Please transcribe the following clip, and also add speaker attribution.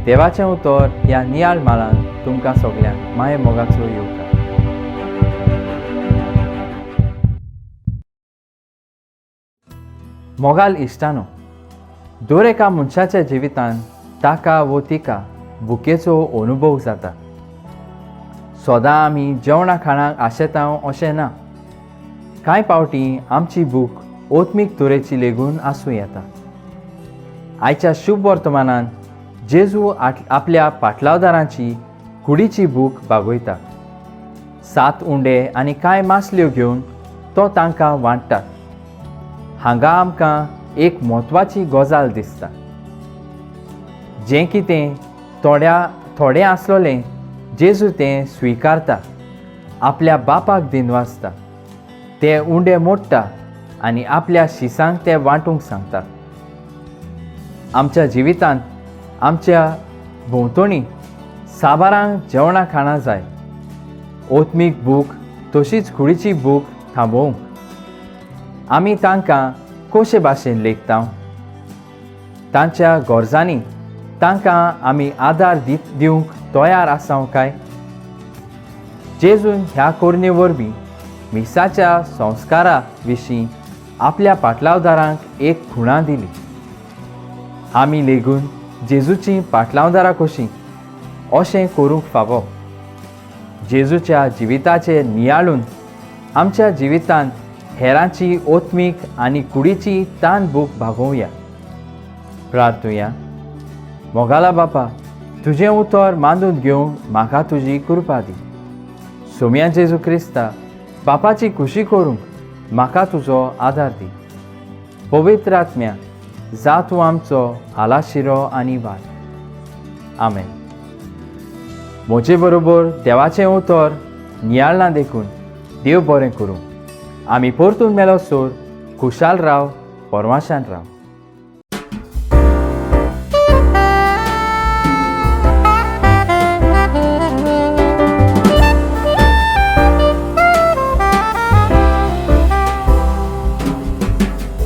Speaker 1: देवाचें उतर ह्या नियाळ मालान तुमकां सगल्यांक माये मोगाचो येवकार. मोगाल इश्टानो, दर एका मनशाच्या जिवितांत ताका वो तिका भुकेचो अनुभव जाता. सदां आमी जेवणा खाणाक आशेता अशें ना. कांय फावटी आमची भूक ओत्मीक तरेची लेगून आसूं येता. आयच्या शुभ वर्तमानान जेजू आपल्या पाटलावदारांची कुडीची भूक भागयता. 7 उंडे आनी कांय मासल्यो घेवन तो तांकां वांट्टा. हांगा आमकां एक म्हत्वाची गजाल दिसता. जें कितें थोडें आसलोलें जेजू तें स्विकारता, आपल्या बापाक दिनवासता, ते उंडे मोडटा आनी आपल्या शिसांक ते वांटूंक सांगता. आमच्या जिवितांत आमच्या भोंवतणी साबारांक जेवणां खाणां जाय. ओत्मीक भूक तशीच कुडीची भूक थांबोवंक आमी तांकां कशे भाशेन लेखता? तांच्या गरजांनी तांकां आमी आदार दिवंक तयार आसाव काय? जेजून ह्या करणे वरवीं मिसाच्या संस्कारा विशीं आपल्या पाटलावदारांक एक खुणा दिली. आमी लेगून जेजूची पाटलावदारां कशीं अशें करूंक फावो. जेजूच्या जिविताचेर नियाळून आमच्या जिवितांत हेरांची ओत्मीक आनी कुडीची तान भूक भागोवया. प्रार्थुया. मोगाला बापा, तुजें उतर मांदून घेवंक म्हाका तुजी कृपा दी. सोम्या जेजू क्रिस्ता, बापाची खुशी करूंक म्हाका तुजो आदार दी. पवित्र आत्म्या, जा तूं आमचो आलाशिरो आनी वाट. आमेन. म्हजे बरोबर देवाचें उतर नियाळना देखून देव बरें करूं. आमी परतून मेलो सोर. खुशाल राव, परमाशान राव.